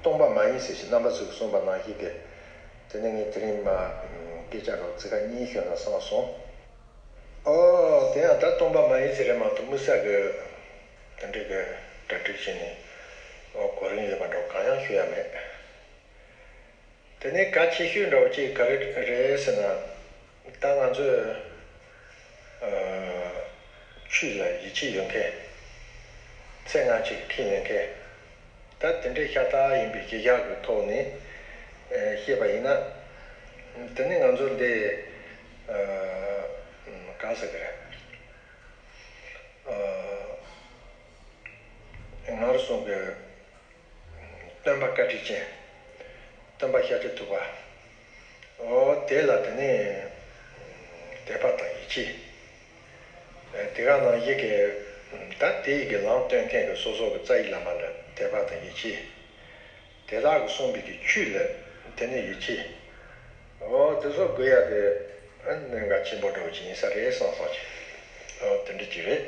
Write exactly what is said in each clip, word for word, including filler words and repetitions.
སྟོང་པ་མ་ཡིན་ཟེར་ཞིག་རྣམ་པ་ཚོས་གསུངས་པ་ནང་བཞིན་གྱི། དེ་ནས་ངས་དེ་རིང་མ་སྐད་ཆ་རོགས་ཚིག་ཁ་གཉིས་ཤོད་ན་བསམ་སོང་། ཨོ་དེ་ཡང་ད་སྟོང་པ་མ་ཡིན་ཟེར་རེད་མ་གཏོགས་དམིགས་བསལ་གྱི་དེ་འདྲ་གི་གྲ་སྒྲིག་བྱས་ནས་ཨོ་གོ་རིམ་ཡོད་པ་འདྲ་བོ་གང་ཡང་ཤོད་ཡ་མེད། དེ་ནས་གལ་ཆེ་ཤོས་འདྲ་བོ་གཅིག་ག་རེ་རེད་ཟེར་ན། ད་ང་ཚོས་ཨ་ཆོས་ལ་ཡིད་ཆེས་ཡོད་མཁན། ཚེ་སྔ་ཕྱི་གི་ཁས་ལེན་མཁན། ད་དེ་འདྲའི་ཤ་སྟག་ཡིན་པའི་གཞི་བཞག་གི་ཐོག་ནས་ཨ་བཤད་པ་ཡིན་ན། དེ་ནི་ང་ཚོ་འདི་ཨ་གང་ཟེར་གི་རེད། ཨ་ང་རང་ཚོ་གི་སྟོན་པ་བཀའ་དྲིན་ཅན། སྟོན་པ་ཤཱཀྱ་ཐུབ་པ། ཨོ་དེ་ལ་དེ་ནས་དད་པ་དང་ཡིད་ཆེས། དེ་ག་ནང་བཞིན་གྱི་ད་དེ་ཡི་གི་ལམ་སྟོན་མཁན་གྱི་སོ་སོ་གི་རྩ་བའི་བླ་མ་ལ་དད་པ་དང་ཡིད་ཆེས། དེ་དག་གིས་གསུངས་པའི་གི་ཆོས་ལ་དེ་ནས་ཡིད་ཆེས། ཨོ་དེ་ཚོ་དགོས་ཡ་དེ་གནད་འགག་ཆེན་པོ་འདྲ་བོ་ཅིག་ཡིན་ས་རེད་བསམ་སོང་ཅིག་ཨོ་དེ་འདྲ་ཅིག་རེད།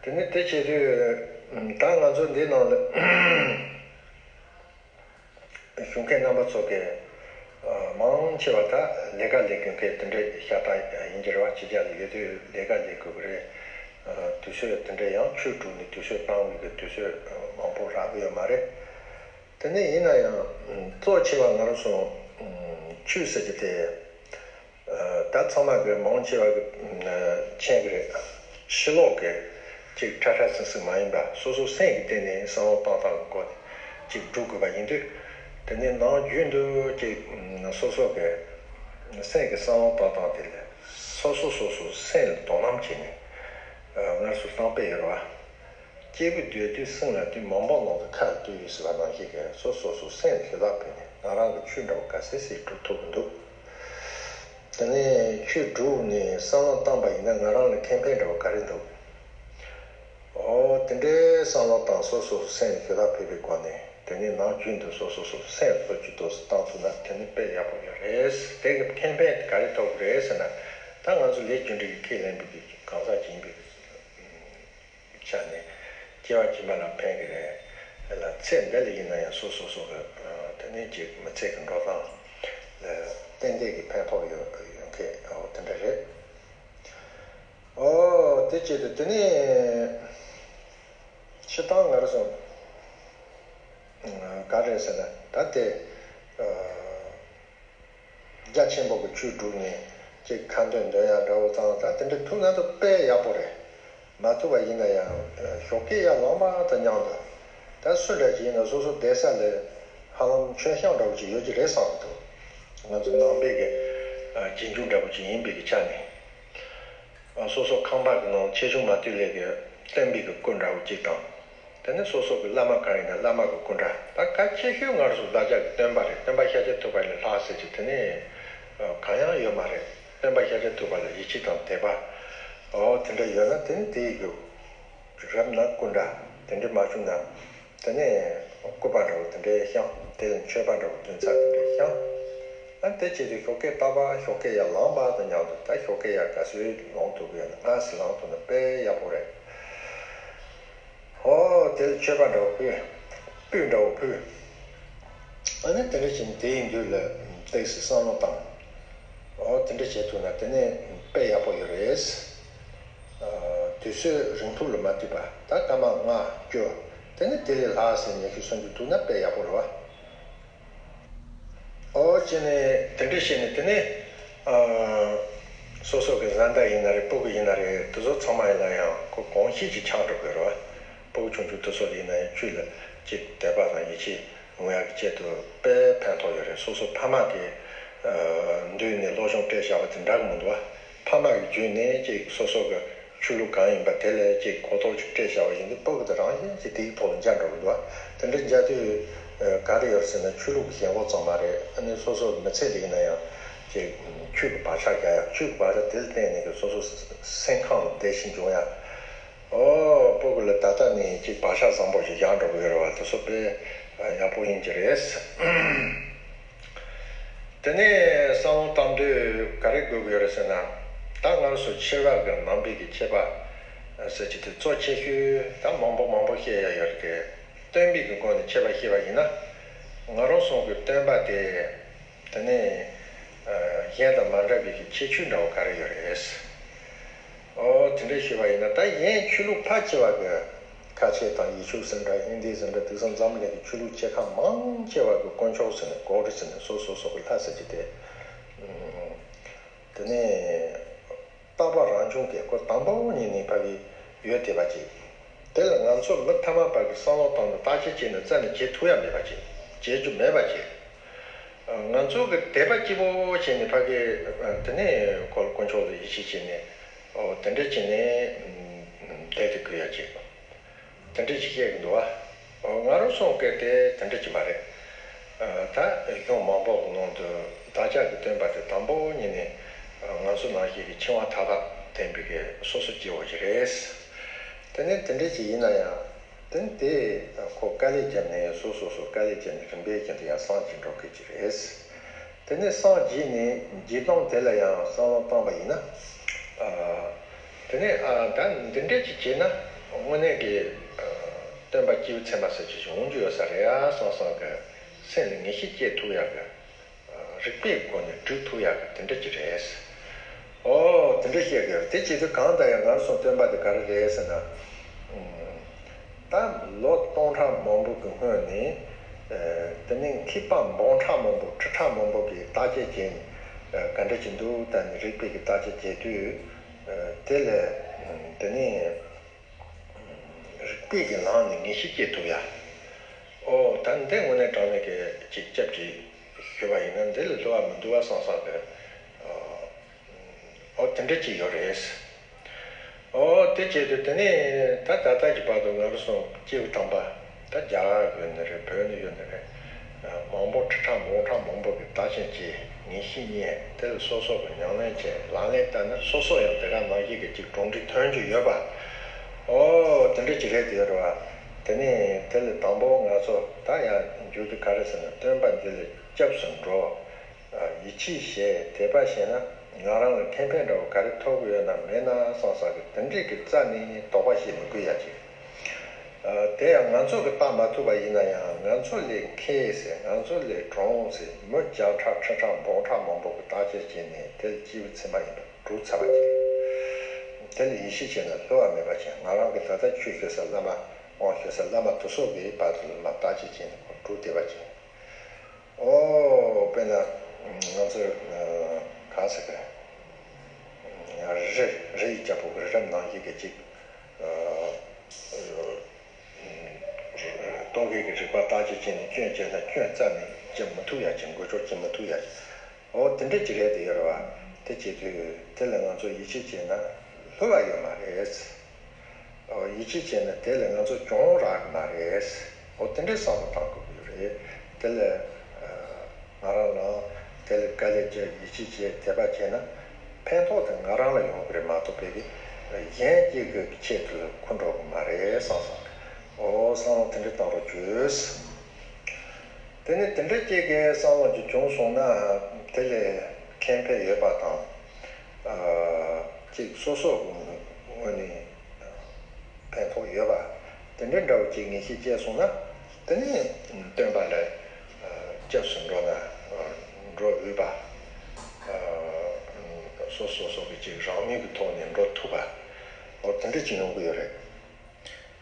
དེ་ནས་དེ་བྱེད་དུས་ད་ང་ཚོ་འདི་ནང་ལ་བཞུགས་མཁན་རྣམ་པ་ཚོ་གི་མང་ཆེ་བ་ད་ལས་ཀ་ལས་དགོས་མཁན་དེ་འདྲའི་ཤ་སྟག་ཡིན་གྱི་རེད་བ། ཕྱི་རྒྱལ་ལ་ཡོད་དུས་ལས་ཀ་ལས་དགོས་ཀྱི་རེད། དུས་ཚོད་དེ་འདྲ་ཡང་ཆོས་སྒྲུབ་ནས་དུས་ཚོད་བཏང་དགོས་ཀྱི་དུས་ཚོད་མང་པོ་རག་གི་ཡོད་མ་རེད། དེ་ནས་ཡིན་ན་ཡང་གཙོ་ཆེ་བ་ང་རང་ཚོ་ཆོས་ཟེར་གྱི་དེ། ད་ཚང་མ་གི་མང་ཆེ་བ་གི་མཁྱེན་གི་རེད། ཕྱི་ལོགས་གི་ཅིག་ཁྲ་ཁྲ་ཟིང་ཟིང་མ་ཡིན་པ་སོ་སོ་སེམས་ཀྱི་སྟེང་ནས་བསམ་བློ་བཏང་སྟངས་ཀྱི་སྒོ་ནས་ཅིག་སྒྲུབ་དགོས་པ་ཡིན་དུས། དེ་ནས་ནམ་རྒྱུན་དུ་ཅིག་སོ་སོ་གི་སེམས་ཀྱི་བསམ་བློ་བཏང་སྟངས་དེ་ལས་སོ་སོ་སོ་སོ་སེམས་ལ་དོ་སྣང་བྱས་ནས་སྔར་སོ་བཏང་པས་ཡོད་རེད་བ། སྐྱེས་བུ་སྡོད་དུས་སེམས་ལ་དུས་མང་པོ་ནང་དུ་ཁ་ལ་ལྟོས་ཡོད་ཟེར་བ་ནང་བཞིན་གྱི་སོ་སོ་སོ་སེམས་ལ་ཞུ་དག་ཕུལ་ནས་ང་རང་གི་ཆོས་འདྲ་བོ་ག་ཚད་ཚད་སྒྲུབ་ཐུབ་ཀྱི་འདུག་དེ་ནས་ཆོས་སྒྲུབ་ནས་བསམ་བློ་བཏང་པ་ཡིན་ན་ང་རང་ལ་ཁེ་ཕན་འདྲ་བོ་ག་རེ་འདུག་ཨོ་དེ་འདྲའི་བསམ་བློ་བཏང་སོ་སོ་སོ་སེམས་ལ་ཞུ་དག་ཕུལ་བའི་སྒོ་ནས་དེ་ནས་ནམ་རྒྱུན་དུ་སོ་སོ་སོ་སེམས་ལ་བློ་ཇུས་ཏོག་ཙམ་བཏང་ཐུབ་ན་དེ་ནི་དཔེ་ཡག་པོ་ཡོད་རེད། དེ་གི་ཁེ་ཕན་ག་རེ་ཐོབ་ཀྱི་རེད་ཟེར་ན། ད་ང་ཚོ་ལས་རྒྱུ་འབྲས་ཀྱི་ཁས་ལེན་པའི་གི་གང་ཟག་ཅིག་ཡིན་པའི་ཆ་ནས་སྐྱེ་བ་ཕྱི་མ་ལ་ཕན་གི་རེད་ལ། ཚེ་འདི་ལ་ཡིན་ན་ཡང་སོ་སོ་སོ་གི་དེ་ནས་ཅིག་མི་ཚེ་གི་འགྲོ་སྟངས་ལ་ཏན་ཏན་གྱི་ཕན་ཐོགས་ཡོད་ཡོད་མཁན་འོ་དེ་འདྲ་རེད། ཨོ་དེ་བྱེད་དུས་དེ་ནས་སྤྱིར་བཏང་ང་རང་ཚོ་ག་རེ་ཟེར་ན་ད་དེ། རྒྱ་ཆེན་པོ་གི་ཆོས་སྒྲུབ་ནས་ཅིག་ཁ་འདོན་འདོན་ཡག་འདྲ་བོ་དང་ད་དེ་འདྲ་ཐུབ་ན་ད་དཔེ་ཡག་པོ་རེད། མ་ཐུབ་པ་ཡིན་ན་ཡང་ཞོགས་ཀས་ཡར་ལངས་པ་དང་མཉམ་དུ་ད་སུ་འདྲ་ཅིག་ཡིན་ན་སོ་སོ་བསྡད་ས་ལ་ཧ་ལམ་མཆོད་བཤམས་འདྲ་བོ་ཅིག་ཡོད་ཀྱི་རེད་བསམ་གྱི་འདུག་ང་ཚོ་ནང་པའི་གི་རྗེས་འཇུག་འདྲ་བོ་ཅིག་ཡིན་པའི་གི་ཆ་ནས་སོ་སོ་ཁང་པ་གི་ནང་ཆེ་ཆུང་མ་ལྟོས་ལས་གི་བསྟན་པའི་གི་སྐུ་འདྲ་བོ་ཅིག་དང་། དེ་ནས་སོ་སོ་གི་བླ་མ་གང་ཡིན་ན་བླ་མ་གི་སྐུ་འདྲ། ད་གལ་ཆེ་ཤོས་ང་རང་ཚོ་བདག་ཅག་གི་སྟོན་པ་རེད། སྟོན་པ་ཤཱཀྱ་ཐུབ་པ་ལས་ལྷག་ཟེར་གྱི་དེ་ནས་གང་ཡང་ཡོད་མ་རེད། སྟོན་པ་ཤཱཀྱ་ཐུབ་པ་ལ་ཡིད་ཆེས་དང་དད་པ་ཨོ་དེ་འདྲ་ཡོད་ན་དེ་ནི་དེ་ཡི་གི་རབ་ན་སྐུ་འདྲ། དེ་འདྲ་མ་བྱུང་ན་དེ་ནས་སྐུད་པ་འདྲ་བོ་དེ་འདྲའི་བཤམས། དེ་ལ་མཆོད་པ་འདྲ་བོ་འདོན་ས་དེ་འདྲའི་བཤམས། ཨ་དེ་བྱས་ཏེ་ཞོགས་ཀས་རྟག་པར་ཞོགས་ཀས་ཡར་ལངས་པ་དང་མཉམ་དུ་ད་ཞོགས་ཀས་ཡར་ག་ཚོད་ལངས་ཐུབ་ཀྱི་ཡོད་ན་སྔ་ཙམ་ལངས་ཐུབ་ན་དཔེ་ཡག་པོ་རེད། ཨོ་དེ་ལ་མཆོད་པ་འདྲ་བོ་ཕུལ། སྤོས་འདྲ་བོ་ཕུལ། ཨ་ནི་དེ་འདྲ་བྱས་ནས་དེ་ཡི་མདུན་ལ་བཏེགས་སེ་བསམ་བློ་བཏང་། ཨོ་དེ་འདྲ་བྱས་ཐུབ་ན་དེ་ནི་དཔེ་ཡག་པོ་ཡོད་རེད། ཨ་དུས་ཚོད་རིང་ཐུང་ལ་མ་ལྟོས་པ་ད་སྐར་མ་ལྔ་བཅུ། དེ་ནི་དེ་ལས་ལྷག་ཟེར་ཉི་ཤུ་སུམ་ཅུ་འདུག་ན་དཔེ་ཡག་པོ་རེད་བ། ཨོ་བྱས་ནས་དེ་འདྲ་བྱས་ནས་དེ་ནས་ཨ་སོ་སོ་གི་བཟའ་ཟླ་ཡིན་ན་རེད། སྤུ་གུ་ཡིན་ན་རེད། དེ་ཚོ་ཚང་མ་ཡིན་ན་ཡང་ཁོ་གོམས་གཤིས་ཅིག་ཆགས་འགྲོ་དགོས་རེད་བ། སྤུ་གུ་ཆུང་ཆུང་དེ་ཚོ་ལ་ཡིན་ན་ཡང་ཆོས་ལ་ཅིག་དད་པ་དང་ཡིད་ཆེས་ཡོང་ཡག་གི་ཆེད་དུ་དཔེ་ཕན་ཐོགས་ཡོད་རེད། སོ་སོ་ཕ་མ་གི་མདུན་ནས་སློབ་སྦྱོང་སྤྲད་བཞག་པ་དེ་འདྲ་གི་མི་འདུག་བ། ཕ་མ་གི་བརྒྱུད་ནས་ཅིག་སོ་སོ་གི་ཆོས་ལུགས་གང་ཡིན་པ་དེ་ལ་ཅིག་གོ་རྟོགས་ཅིག་སྤྲད་བཞག་པ་ཡིན་དུས་སྤུ་གུ་དེ་རང་བཞིན་གྱིས་དེའི་ཐོག་ལ་འཇགས་འགྲོ་གི་འདུག་བ། དེ་འདྲ་འཇགས་དུས་ག་རེ་ཡོད་ཟེར་ན་ཆོས་ལུགས་ཀྱི་ཞེན་ཁོག་ཙམ་མ་རེད། ཨ་ནི་སོ་སོ་མི་ཚེ་འདི་ཡིན་ན་ཡང་ཅིག་ཆོས་ཀྱི་བག་ཆགས་རྒྱག་ཡག་ཆོས་ཀྱི་བག་ཆགས་དེ་ལ་བརྟེན་ནས་ཀྱི་སོ་སོ་སེམས་ཁམས་ལ་བདེ་ཞིང་འབྱུང་ཡག་ཨོ་སྤུ་གུ་ལ་ད་ལྟ་ནས་ཅིག་བག་ཆགས་བཟང་པོ་ཞིག་བཞག་འགྲོ་གི་ཡོད་རེད་བ། དེ་ཚོ་དཔེ་ཡག་པོ་ཡིན་གྱི་རེད། དེ་ནས་བསམ་བློ་བཏང་དུས་ག་རེ་དགོས་ཀྱི་ཡོད་རེད་ཟེར་ན། ད་ང་ཚོ་ཆོས་པ་གི་ནང་པའི་གི་ཆོས་པ་ཟེར་གྱི་དེ་གཙོ་ཆེ་ཤོས་ད་མང་པོ་མང་པོ་བཤད་ཡ་ཡོད་རེད་དེ། སྟོན་པའི་གི་སྒོ་ནས་ཁྱད་པར་བཤད་པ་ཡིན་ན། ང་རང་ཚོ་གི་སྟོན་པ་དེ། དེ་ནས་ཨ་གཞན་དང་མ་འདྲ་བའི་གི་ཁྱད་ཆོས་འདྲ་བོ་ག་རེ་ཡོད་རེད། ཨོ་དེ་འདྲ་ཞུས་པ་ཡིན་ན། ད་གཞན་ཆོས་ལུགས་ཕལ་ཆེ་བ་གི། ཁ་ཆེ་དང་ཡེ་ཤུ་ཟེར་འདྲ། ཧིན་དི་ཟེར་འདྲ། དེང་སང་འཛམ་གླིང་གི་ཆོས་ལུགས་ཆེ་ཁག་མང་ཆེ་བ་གི་དཀོན་མཆོག་ཟེར་ནས། གོ་ཌ་ཟེར་ནས། སོ་སོ་སོ་གི་ལྷ་ཟེར་གྱི་དེ། དེ་ནས་རྟག་པ་རང་བྱུང་གི་ཁོ་དང་པོ་ཉིད་ནས་ཕ་གི་ཡོད་བསྡད་པ་ཅིག་དེ་ལ་ང་ཚོ་མི་ཐ་མལ་པ་གི་བསམ་བློ་བཏང་ནས་བརྟག་དཔྱད་བྱས་ནས་རྩ་ནས་བྱེད་ཐུབ་ཡ་མེད་པ་ཅིག་བྱེད་རྒྱུ་མེད་པ་ཅིག་ང་ཚོ་གི་དད་པ་སྐྱིད་པོ་བྱས་ནས་ཕ་གི། དེ་ནས་ཁོ་ལ་དཀོན་མཆོག་ལ་ཡིད་ཆེས་བྱས་ནས། ཨོ་དེ་འདྲ་བྱས་ནས་བསྡད་དེ་དགོས་ཡ་ཅིག་དེ་འདྲ་ཅིག་བཤད་གི་འདུག་བ། ང་རང་ཚོ་གི་དེ་དེ་འདྲ་ཅིག་མ་རེད། ད་གཞུང་མང་པོ་གི་ནང་དུ་བདག་ཅག་གི་སྟོན་པ་དེ་དང་པོ་ཉིད་ནས་ང་ཚོ་ནང་བཞིན་གྱི་འཆིང་བ་མཐའ་དག་བསྟན་པའི་གི་སོ་སོ་སྐྱེ་བོ་ཞིག་རེད། དེ་ནས་དེ་འདྲ་ཅིག་ཡིན་ན་ཡང་། དེ་ནས་དེ་ཁོ་དཀའ་ལས་བརྒྱབ་ནས། སོ་སོ་སོ་དཀའ་ལས་བརྒྱབ་ནས་རིམ་པས་ཀྱིས་དེ་ཡང་སངས་རྒྱས་འགྲོ་གི་ཅིག་རེད། དེ་ནས་སངས་རྒྱས་ནས་རྒྱས་སྟངས་དེ་ལ་ཡང་བསམ་བློ་བཏང་པ་ཡིན་ན། ཨ། དེ་ནས་ཨ་ད་འདི་འདྲ་ཅིག་བྱས་ན་དངོས་གནས་ཀྱི་ཨ་སྟོན་པ་སྐྱེས་བུ་ཚད་མ་ཟེར་གྱི་ཞིག་འོང་རྒྱུ་ཡོད་ས་རེད་ཨ་བསམ་བསམ་གི་སེམས་ལ་ངེས་ཤེས་སྐྱེ་ཐུབ་ཡག་གི་ཨ་རིགས་པའི་སྒོ་ནས་སྒྲུབ་ཐུབ་ཡག་གི་དེ་འདྲ་ཅིག་རེད། ཨོ་དེ་འདྲ་བཤད་གི་ཡོད་རེད། དེ་བྱེད་དུས་གང་ལྟར་ཡང་ང་རང་ཚོ་སྟོན་པ་དེ་ག་རེ་རེད་ཟེར་ན། ཨ། ད་ལོ་སྟོང་ཕྲག་མང་པོ་གི་སྔོན་ནས། ཨ། དེ་ནས་མཁས་པ་འབུམ་ཕྲག་མང་པོ་ཁྲི་ཕྲག་མང་པོ་གིས་བརྟག་དཔྱད་བྱས་ནས། ཨ། ག་འདྲ་ཅིག་འདུག་ད་ནི་རིགས་པས་ཀྱི་བརྟག་དཔྱད་བྱས་དུས། ཨ། དེ་ལས། ཨ། དེ་ནས་རིགས་པས་ཀྱི་ལམ་ནས་ངེས་ཤེས་སྐྱེ་ཐུབ་ཡ། ཨོ་ད་འདི་དངོས་གནས་དྲང་གནས་ཀྱི་ཅིག་སྐྱབས་ཀྱིས་ཞུས་པ་ཡིན་ན་འདི་ལས་སླུ་བ་མི་འདུག་བ་བསམ་བསམ་གི། ཨ། ཨོ་དེ་འདྲ་ཅིག་ཡོད་རེད། ཨོ་དེ་བྱས་དུས་དེ་ནས་ད་ད་ལྟ་གི་བར་དུ་ང་རང་ཚོ་སྐྱེས་བུ་དམ་པ་ད་རྒྱ་གར་ཡོད་ནི་རེད། བོད་ནས་ཡོད་ནི་རེད། མང་པོ་ཁྲི་ཕྲག་འབུམ་ཕྲག་མང་པོ་གིས་བརྟག་དཔྱད་བྱས། ངེས་ཤེས་རྙེད། དེ་ལ་སོ་སོ་གིས་ཉམས་ལེན་བྱས། ལག་ལེན་བསྟར་ན་སོ་སོ་ཡང་དེ་ག་ནང་བཞིན་གྱི་ཅིག་གྲུབ་འབྲས་ཐོན་རྒྱུ་ཡོད་པ། ཨོ་དེ་འདྲ་ཅིག་རེད་དེ་ཡོད་རེད་བ། དེ་ནས་དེ་ལས་དང་པོ་ང་ཚོ་ད་ཡང་འཇུག་རྒྱུ་ག་རེ་ཟེར་ན། སྟོན་པ་འདི་ལ་སྐྱབས་སུ་འགྲོ། ཡིད་ཆེས་བྱས། དད་པ་བྱས་ན་ང་རང་ལ་ཁེ་ཕན་འདྲ་བོ་ག་རེ་ཐོབ་ཀྱི་ཡོད་ན་མེད་ན་བསམ་བསམ་གི་དེ་འདྲས་ཀྱི་རྩ་ནས་དོགས་པ་བྱེད་མི་དགོས་ཡ་ཅིག་དེ་ཡང་ང་ཚོ་གིས་བལྟ་མ་ཐུབ་པ་ཡིན་ན་ཡང་། ང་ཚོ་ལས་མཁས་ཟེར། ང་ཚོ་ལས་གྲུང་ཟེར། མི་བརྒྱ་ཕྲག་ཁྲི་ཕྲག་འབུམ་ཕྲག་མང་པོ་གིས་བརྟག་དཔྱད་བྱས་ནས་དེ་ལ་སྐྱེས་བུ་ཚད་མ་ཡིན་པ་གྲུབ་ཚར་བ་ཅིག་དེ་ལ་ཡིད་ཆེས་བྱས་ན་སླུ་བ་མེད་པ་ཅིག་ང་རང་གི་ད་ལྟ་ཆོས་ཞུ་ས་བླ་མ། དབང་ཞུ་ས་བླ་མ་དེ་ཚོ་གིས་བར་དུ་ལ་མ་བརྟག་དཔྱད་བྱས་ནས་ཁོ་གྲུབ་བསྡད་པ་ཅིག་ཨོ་དཔེར་ན་ང་ཚོས་གང་ཟེར་གི་རི། རི་ཡི་རྒྱལ་པོ་གི་རི་རབ་ནང་བཞིན་གྱི་ཅིག་སྟོང་གི་གི་རིག་པ་བརྟག་དཔྱད་བྱས་ནས་སྐྱོན་བྱས་ན་སྐྱོན་རྩ་ནས་བྱེད་མི་ཐུབ་ཡ་ཅིག་འགོས་ཆོག་བྱེད་མི་ཐུབ་ཡ་ཅིག་ཨོ་དེ་འདྲ་ཅིག་རེད་དེ་ཡོད་རེད་བ། དེ་བྱེད་དུས་དེ་ལ་ང་ཚོ་ཡིད་ཆེས་བྱས་ན་སླུ་བ་ཡོད་མ་རེད། ཨོ་ཡིད་ཆེས་བྱས་ན་དེ་ལས་ང་ཚོ་གྱོང་རག་གི་མ་རེད། ཨོ་དེ་འདྲའི་བསམ་བློ་བཏང་དགོས་ཀྱི་ཡོད་རེད། དེ་ལས་ང་རང་ལ་དེ་ལས་དཀའ་ལས་བརྒྱབ། ཡིད་ཆེས་བྱས། དད་པ་བྱས་ན་ཕན་ཐོགས་དེ་ང་རང་ལ་ཡོང་གི་རེད་མ་གཏོགས་པའི་གི་གཞན་གཅིག་གི་ཆེད་དུ་ལ་འཁོར་འགྲོ་གི་མ་རེད་བསམ་བསམ། ཨོ་བསམ་བློ་དེ་འདྲ་བཏང་རོགས་བྱོས། དེ་ནས་དེ་འདྲ་གཅིག་གི་བསམ་བློ་ཅིག་བྱུང་སོང་ན་དེ་ལས་ཁེ་ཕན་ཡོད་པ་དང་། ཨ། གཅིག་སོ་སོ་གི་ངོས་ནས་ཕན་ཐོགས་ཡོད་པ་དེ་འདྲ་འདྲ་བོ་ཅིག་ངེས་ཤེས་སྐྱེས་སོང་ན། དེ་ནས་སྟོན་པ་ལ་སྐྱབས་སུ་འགྲོ་ན་འགྲོ་འོས་པ། སོ་སོ་སོ་གི་ཅིག་རང་མོས་ཀྱི་ཐོག་ནས་འགྲོ་ཐུབ་པ། འོ་དེ་འདྲ་ཅིག་ཡོང་གི་ཡོད་རེད།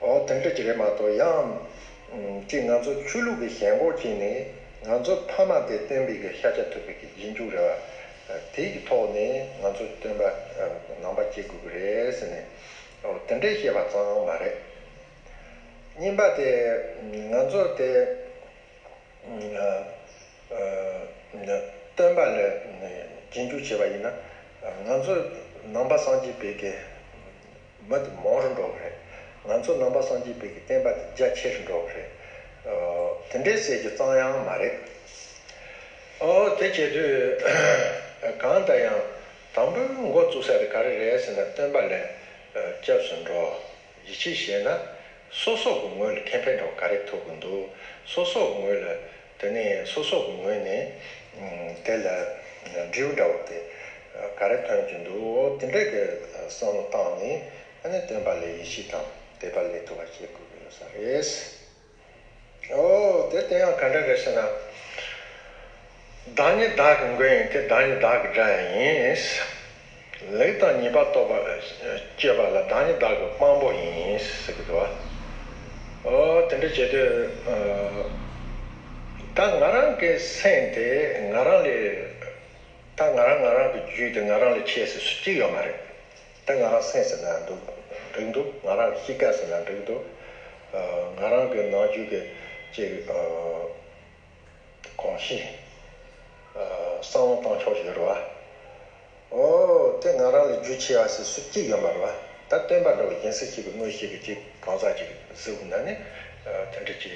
འོ་དེ་འདྲ་ཅིག་རེད་མ་གཏོགས་ཡང་། ཅིག་ང་ཚོ་ཆོས་ལུགས་ཀྱི་ཞེན་ཁོག་བྱས་ནས་ང་ཚོ་ཕ་མ་དེ་སྟོན་པའི་གི་ཤཱཀྱ་ཐུབ་པའི་གི་རྗེས་འཇུག་རེད་བ། དེ་གི་ཐོག་ནས་ང་ཚོ་སྟོན་པ་ནང་པ་སྐྱེ་དགོས་ཀྱི་རེད་ཟེར་ནས། འོ་དེ་འདྲའི་བཤད་པ་ཙམ་མ་རེད། གཉིས་པ་དེ་ང་ཚོ་དེ། སྟོན་པ་ལ་རྗེས་འཇུག་བྱས་པ་ཡིན་ན། ང་ཚོ་ནང་པ་སངས་རྒྱས་པའི་གི་མི་དེ་མང་རུ་འགྲོ་གི་རེད། ང་ཚོ་ནང་པ་སངས་རྒྱས་པའི་གི་བསྟན་པ་དེ་རྒྱ་ཆེ་རུ་འགྲོ་གི་རེད། དེ་འདྲའི་ཟེར་རྒྱུ་ཙམ་ཡང་མ་རེད། ཨོ་དེ་བྱེད་དུས་གང་ལྟར་ཡང་དང་པོའི་འགོ་བཙུགས་ས་དེ་ག་རེ་རེད་ཟེར་ན། སྟོན་པ་ལ་སྐྱབས་སུ་འགྲོ། ཡིད་ཆེས་བྱས་ན་སོ་སོ་གི་ངོས་ལ་ཁེ་ཕན་འདྲ་བོ་ག་རེ་ཐོབ་གི་འདུག་སོ་སོ་གི་ངོས་ལ། དེ་ནས་སོ་སོ་གི་ངོས་ནས་དེ་ལ་འབྲས་བུ་འདྲ་བོ་དེ་ག་རེ་ཐོན་གྱི་འདུག་དེ་འདྲའི་གི་བསམ་བློ་བཏང་ནས། ཨ་ནི་སྟོན་པ་ལ་ཡིད་ཆེས་དང་དད་པ་སླེབས་ཐུབ་པ་བྱེད་དགོས་ཀྱི་ཡོད་ས་རེད། ཨོ་དེ་དེ་ཡང་ག་འདྲ་རེད་ཟེར་ན། བདག་ཉིད་བདག་གི་མགོན་ཡིན་ཏེ། བདག་ཉིད་བདག་གི་དགྲ་ཡང་ཡིན། ལེགས་དང་ཉེས་པ་རྟོགས་པ་སྤྱོད་པ་ལ། བདག་ཉིད་བདག་གི་དཔང་པོ་ཡིན་ཟེར་གི་འདུག་བ། ཨོ་དེ་འདྲ་བྱེད་དུས། ད་ང་རང་གི་སེམས་དེ་ང་རང་ལས། ད་ང་རང་ང་རང་གི་རྒྱུད་དེ་ང་རང་ལས་ཆེ་ཟེར་སུ་གཅིག་ཡོད་མ་རེད། ད་ང་རང་སེམས་ཟེར་ན་འདུག་འགྲིག་འདུག་ང་རང་གི་གཤིས་ཀ་ཟེར་ན་འགྲིག་འདུག་ང་རང་གི་ནང་རྒྱུད་ཀྱི་ཅིག་གོམས་གཤིས། བསམ་བློ་བཏང་ཕྱོགས་ཤིག་རེད་བ། ཨོ་དེ་ང་རང་ལས་རྒྱུ་ཆེ་བ་ཟེར་སུ་གཅིག་ཡོད་མ་རེད་བ། ད་སྟོན་པ་འདྲ་བ་སྦྱིན་སྲེག་ཅིག་གི་དངོས་གཞི་གི་ཅིག་གང་ཟག་ཅིག་གཟིགས་ན་ནི། དེ་འདྲ་ཅིག་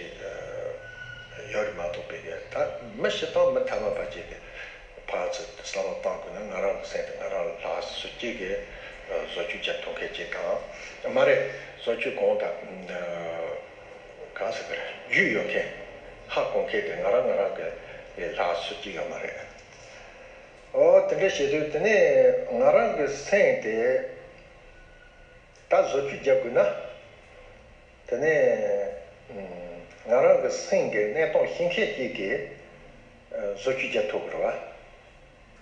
ཡོད་རེད་མ་གཏོགས་པའི་གི་ད་མི་ཤི་སྟངས་མི་ཐ་མལ་པ་ཅིག་གི་ཕར་ཚུར་བསམ་བློ་བཏང་དགོས་ན། ང་རང་གི་སེམས་དེ་ང་རང་ལ་ལྷག་སུ་གཅིག་གི་བཟོ་བཅོས་བརྒྱབ་ཐུབ་མཁན་ཅིག་དང་། མ་རེད། བཟོ་བཅོས་གང་དང་གང་ཟེར་གི་རེད། རྒྱུས་ཡོད་མཁན། ཧ་གོ་མཁན་དེ་ང་རང་ང་རང་གི་ལས་ལྷག་སུ་གཅིག་ཡོད་མ་རེད། ཨོ་དེ་འདྲ་བྱེད་དུས་དེ་ནས་ང་རང་གི་སེམས་དེ་ད་བཟོ་བཅོས་རྒྱབ་དགོས་ན། དེ་ནས་ང་རང་གི་སེམས་ཀྱི་གནས་སྟངས་ཤེས་མཁན་ཅིག་གིས་བཟོ་བཅོས་རྒྱབ་ཐུབ་ཀྱི་རེད་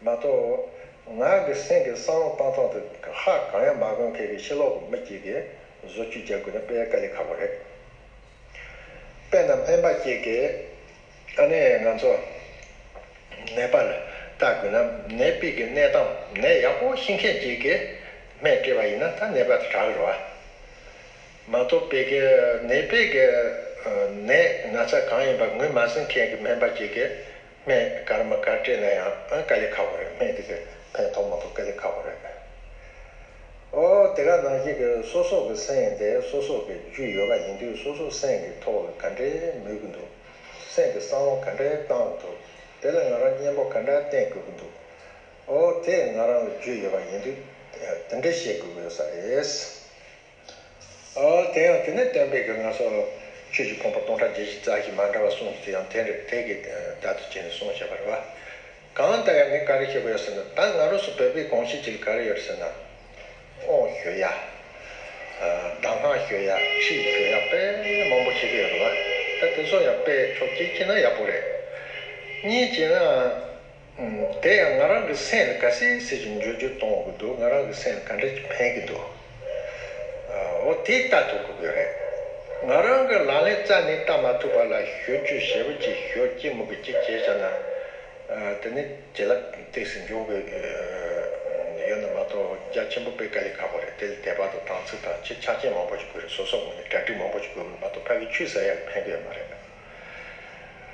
བ། མ་གཏོགས་ང་གི་སེམས་ཀྱི་བསམ་བློ་བཏང་སྟངས་དེ་ཧ་གང་ཡང་མ་གོ་མཁན་གྱི་ཕྱི་ལོགས་ཀྱི་མི་གཅིག་གིས་བཟོ་བཅོས་རྒྱག་དགོས་ན་དཔེ་དཀའ་ལས་ཁག་པོ་རེད། དཔེར་ན་སྨན་པ་གཅིག་གིས་ཨ་ནི་ང་ཚོ་ནད་པ་ལ་ལྟ་དགོས་ན། ནད་པའི་གི་གནས་སྟངས་ནད་ཡག་པོ་ཤེས་མཁན་གཅིག་གིས་སྨན་སྤྲད་པ་ཡིན་ན་ད་ནད་པ་དེ་དྲག་གི་རེད་བ། མ་གཏོགས་པའི་གི་ནད་པའི་གི་ནད་ན་ཚ་གང་ཡིན་པ་ངོས་མ་ཟིན་མཁན་གྱི་སྨན་པ་གཅིག་གིས་སྨན་ག་རེ་མ་ག་རེ་སྤྲད་ན་ཡང་ཨ་དཀའ་ལས་ཁག་པོ་རེད། སྨན་དེ་གི་ཕན་ཐོགས་མ་ཐོགས་དཀའ་ལས་ཁག་པོ་རེད། ཨོ་དེ་ག་ནང་བཞིན་གྱི་སོ་སོ་གི་སེམས་དེ་སོ་སོ་གི་རྒྱུས་ཡོད་པ་ཡིན་དུས། སོ་སོ་སེམས་ཀྱི་ཐོག་ལ་ག་འདྲའི་མོས་ཀྱི་འདུག་སེམས་ཀྱི་བསམ་བློ་ག་འདྲའི་བཏང་གི་འདུག་དེ་ལ་ང་རང་གཉེན་པོ་ག་འདྲ་བསྟེན་དགོས་ཀྱི་འདུག་ཨོ་དེ་ང་རང་ལ་རྒྱུས་ཡོད་པ་ཡིན་དུས་དེ་འདྲ་བྱེད་དགོས་ཀྱི་ཡོད་ས་རེད། ཨོ་དེ་ཡང་དེ་ནས་སྟོན་པས་ཀྱི་ང་ཚོ་ཆོས་ཀྱི་ཕུང་པོ་སྟོང་ཕྲག་བརྒྱད་ཅུ་རྩ་བཞི་མ་འདྲ་བ་གསུངས་ཏེ་ཡང་དེ་འདྲ་དེ་གི་བརྡ་དུ་བྱས་ནས་གསུངས་བཞག་པ་རེད་བ། གང་ལྟར་ཡང་ངས་ག་རེ་བཤད་དགོས་ཡོད་ཟེར་ན། ད་ང་རང་ཚོ་བོད་པའི་གོམས་གཤིས་ཅིག་ག་རེ་ཡོད་ཟེར་ན། དབང་ཞུ་ཡ། གདམས་ངག་ཞུ་ཡ། ཁྲིད་ཞུ་ཡ་དཔེ་མང་པོ་བྱེད་ཀྱི་ཡོད་རེད་བ། ད་དེ་ཚོ་ཡང་དཔེ་ཕྱོགས་གཅིག་བྱས་ན་ཡག་པོ་རེད། གཉིས་བྱས་ན། དེ་ཡང་ང་རང་གི་སེམས་ལ་ག་ཚོད་ཚོད་ཅིག་འགྱུར་འགྱུར་གཏོང་གི་འདུག་ང་རང་གི་སེམས་ལ་ག་འདྲ་ཅིག་ཕན་གྱི་འདུག་འོ་དེ་ལྟ་ཐུབ་དགོས་ཀྱི་རེད། ང་རང་གི་ལག་ལེན་རྩ་ནས་བསྟར་མ་ཐུབ་པ་ལ་ཞུ་རྒྱུ་ཞེ་པོ་ཅིག་ཞུ་གཅིག་མོ་གི་གཅིག་བྱས་བཞག་ན། དེ་ནི་བྱིན་རླབས་ཏོག་ཙམ་འབྱུང་དགོས་ཡོད་ན་མ་གཏོགས་རྒྱ་ཆེན་པོ་དཔེ་དཀའ་ལས་ཁག་པོ་རེད། དེ་ལ་དད་པ་དང་དམ་ཚིག་དང་ཆེ་ཆ་རྐྱེན་མང་པོ་ཞིག་དགོས་རེད། སོ་སོ་ངོས་ནས་གྲ་སྒྲིག་མང་པོ་ཞིག་དགོས་པ་མ་གཏོགས་ཕ་གི་ཆོས་ཟེར་ཡག་ཕན་གི་ཡོད་མ་རེད།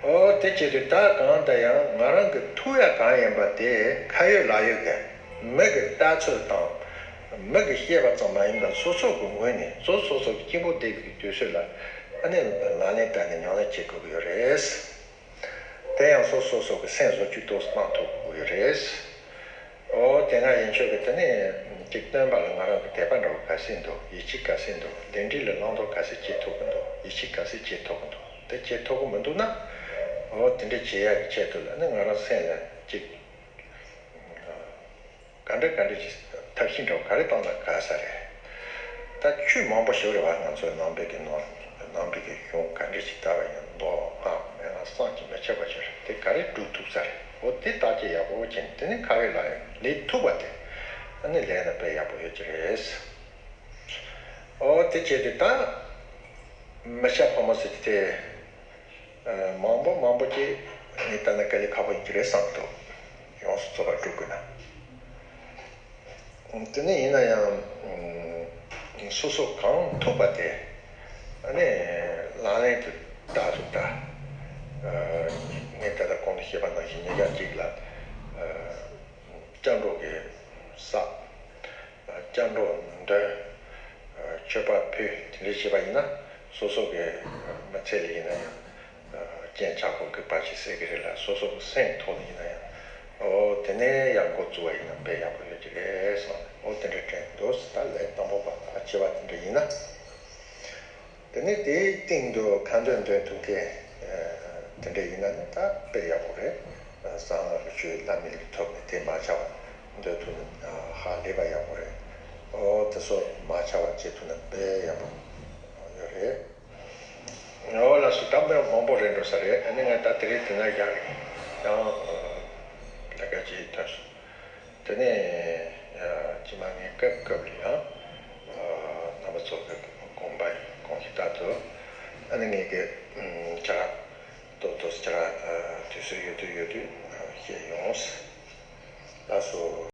ཨོ་དེ་བྱེད་དུས་ད་གང་ལྟར་ཡང་ང་རང་གི་ཐུག་ཡ་གང་ཡིན་པ་དེ་ཁ་ཡོད་ལག་ཡོད་ཀྱི་མི་གི་ལྟ་ཚུལ་དང་མི་གི་བཤད་པ་ཙམ་མ་ཡིན་པར་སོ་སོ་གི་ངོས་ནས་སོ་སོ་སོ་གི་གཅིག་པོ་བསྡད་པའི་དུས་ཚོད་ལ་ཨ་ནི་ལག་ལེན་བསྟར་ནས་ཉམས་ལེན་བྱེད་དགོས་ཀྱི་ཡོད་རེད། དེ་ཡང་སོ་སོ་སོ་གི་སེམས་བཟོ་བཅོས་ཏོག་ཙམ་གནང་ཐུབ་དགོས་ཀྱི་རེད། ཨོ་དེ་སྔ་ཡན་ཆོད་ཀྱི་དེ་ནས་ཅིག་སྟོན་པ་ལ་ང་རང་གི་དད་པ་འདྲ་བོ་ག་ཚོད་འདུག་ཡིད་ཆེས་ག་ཚོད་འདུག་ལས་འབྲས་ལ་བླང་དོར་ག་ཚོད་བྱེད་ཐུབ་ཀྱི་འདུག་ཡིད་ཆེས་ག་ཚོད་བྱེད་ཐུབ་ཀྱི་འདུག་དེ་བྱེད་ཐུབ་ཀྱི་མི་འདུག་ན། ཨོ་དེ་འདྲ་བྱེད་ཡག་གི་ཆེད་དུ་ལ་ནི་ང་རང་སེམས་ལ་ཅིག་ག་འདྲ་ག་འདྲ་ཞིག་ཐབས་ཤེས་འདྲ་བོ་ག་རེ་བཏང་ན་དགའ་ས་རེད། ད་ཆོས་མང་པོ་ཞིག་རེད་བ། ང་ཚོའི་ནང་པའི་གི་ནང་ནང་པའི་གི་གཞུང་ག་འདྲ་ཞིག་ལྟ་བ་ཡིན་ན་མདོ་སྔགས་མན་ངག་བསམ་གྱིས་མི་ཁྱབ་པ་ཞིག་རེད། དེ་ག་རེ་སྒྲུབ་ཐུབ་ས་རེད། འོ་དེ་བརྟག་དཔྱད་ཡག་པོ་བྱས་ནས་དེ་ནས་ཁ་བའི་ལ་ལས་ཐུབ་པ་དེ་ཨ་ནི་ལས་ན་དཔེ་ཡག་པོ་ཡོད་ཀྱི་རེད། འོ་དེ་བྱས་ཏེ་ད་མི་སྐྱ་ཕོ་མོ་ཟེར་གྱི་དེ། མང་པོ་མང་པོ་ཅིག་ངས་ལྟ་ན་དཀའ་ལས་ཁག་པོ་ཡིན་གྱི་རེད་བསམ་འདུག་ཡོངས་སུ་རྫོགས་པ་སྒྲུབ་དགོས་ན། དེ་ནས་ཡིན་ན་ཡང་སོ་སོ་གང་ཐུབ་པ་དེ་ཨ་ནི་ལག་ལེན་དུ་བསྟར་ཐུབ་ད། ངས་ད་ལྟ་གོང་དུ་བཤད་པ་ནང་བཞིན་ཉིན་ཞག་གཅིག་ལ་སྐྱབས་འགྲོ་གི་བསགས། སྐྱབས་འགྲོ་འདོན། མཆོད་པ་ཕུལ། དེ་འདྲ་བྱས་པ་ཡིན་ན་སོ་སོ་གི་མི་ཚེ་ལ་ཡིན་ན་ཡང་རྐྱེན་ཆག་སྒོ་གི་བར་ཆད་སེལ་གི་རེད་ལ། སོ་སོ་གི་སེམས་ཐོག་ལ་ཡིན་ན་ཡང་ཨོ་དེ་ནས་ཡང་འགོ་བཙུགས་པ་ཡིན་ན་དཔེ་ཡག་པོ་ཡོད་ཀྱི་རེད་བསམ། ཨོ་དེ་འདྲ་དྲན་འདུག་ད་ལས་དང་པོ་པ་ལ་བྱས་པ་དེ་འདྲ་ཡིན་ན། དེ་ནས་དེའི་སྟེང་དུ་ཁ་འདོན་འདོན་ཐུབ་མཁན་དེ་འདྲ་ཡིན་ན་ནི་ད་དཔེ་ཡག་པོ་རེད། གསང་སྔགས་ཀྱི་ཆོས་བླ་མེད་ལས་ཐོབ་ནས་དེ་མ་ཆག་པ་འདོན་ཐུབ་ན་ཧ་ལས་པ་ཡག་པོ་རེད། ཨོ་དེ་ཚོ་མ་ཆག་པ་བྱེད་ཐུབ་ན་དཔེ་ཡག་པོ་ཡོད་རེད། འོ་ལགས་སོ། ད་མི་མང་པོ་རེད་འགྲོ་ས་རེད། ཨ་ནི་ང་ད་དེ་རིང་དེ་ན་བཞག་གི་ཡང་ལས་ཀ་ཅིག་ཐོན་སོང་། དེ་ནས་ཕྱི་མ་ངས་སྐབས་སྐབས་ལ་ཡང་རྣམ་པ་ཚོ་གི་དགོངས་པ་དགོངས་གཞི་ལྟར་དུ་ཨ་ནི་ངས་གི་ཁྱེད་རང་ཏོག་ཏོག་ཁྱེད་རང་དུས་ཚོད་ཡོད་དུས་ཡོད་དུས་བཤད་ཡོང་། ལགས་སོ།